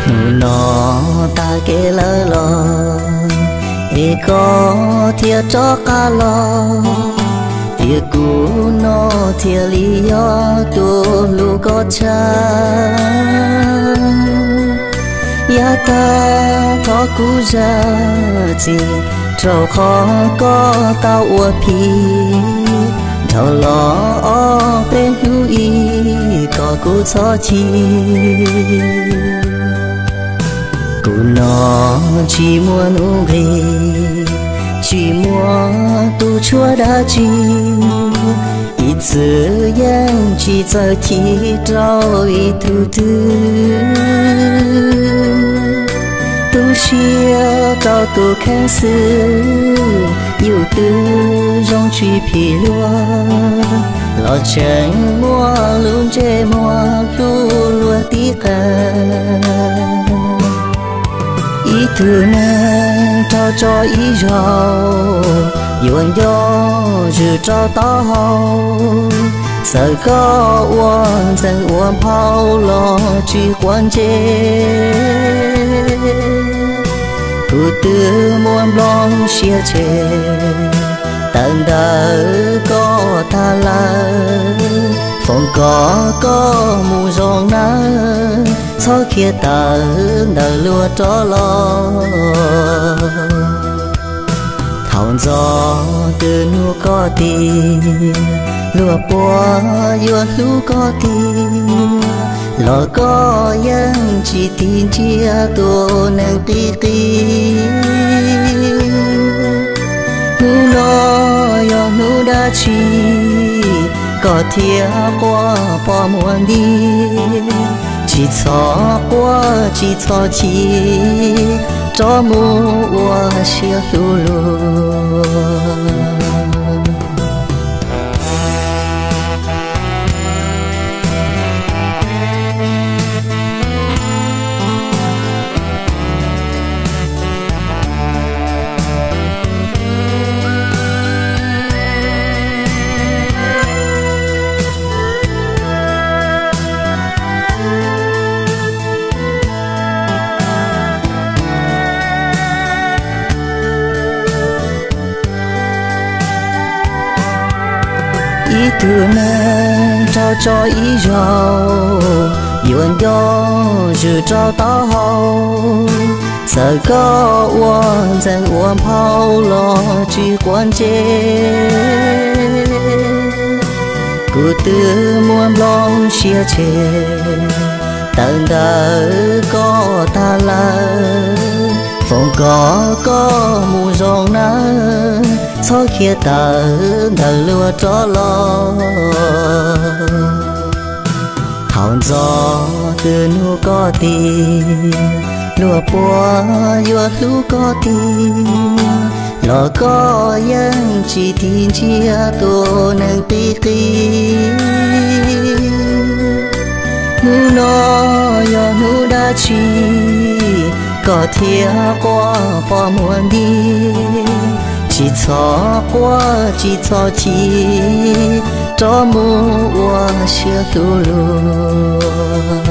Hnub no tag kev lawm los, es koj thiaj rov qab los, tiam kuv no thiaj li yog tus hlub koj tshaj. Yav tag thov kuv zam txim, rau qhov koj tau ua phiv, dhau los ob peb hnub ib kom kuv txhob chim. Kuv no tsis muaj nuj nqis, tsis muaj tus tshuaj dab tsi, ib txwm yeej tsis txawj chim rau ib tug twg. Tu siab rau tus kheej xwb, yus twb zoo tsis phim luag, los tseem muaj lub ntsej muag hlub luag tib qag. Ib tug neeg raug tso ib zaug, yuav nco zwm rau taub hau, txawm koj ua ntxeev ua nphau los tsis quav ntsej. Kuv twb muaj nplooj siab tseg, tawm ntawm koj tag lawm, foom kom koj mus zoo nawb, txhob khiav tawm ntawm luag rov los. Thaum ntxov twb nug koj tias, luag puas yuav hlub koj tiag, los koj yeej tsis tig ntsia tus neeg qis qis. Hnub no yog hnub dab tsi, koj thiaj quaj poj muag nti, tsis txhob quaj tsis txhob chim, rov mus ua siab hlub luag. Ib tug neeg raug tso ib zaug, yuav nco zwm rau taub hau, txawm koj ua ntxeev ua nphau los tsis quav ntsej. Kuv twb muaj nplooj siab tseg, tawm ntawm koj tag lawm, foom kom koj mus zoo nawb, txhob khiav tawm ntawm luag rov los. Thaum ntxov twb nug koj tias, luag puas yuav hlub koj tiag, los koj yeej tsis tig ntsia tus neeg qis qis. Hnub no yog hnub dab tsi, koj thiaj quaj poj muag nti, tsis txhob quaj tsis txhob chim, rov mus ua siab hlub luag.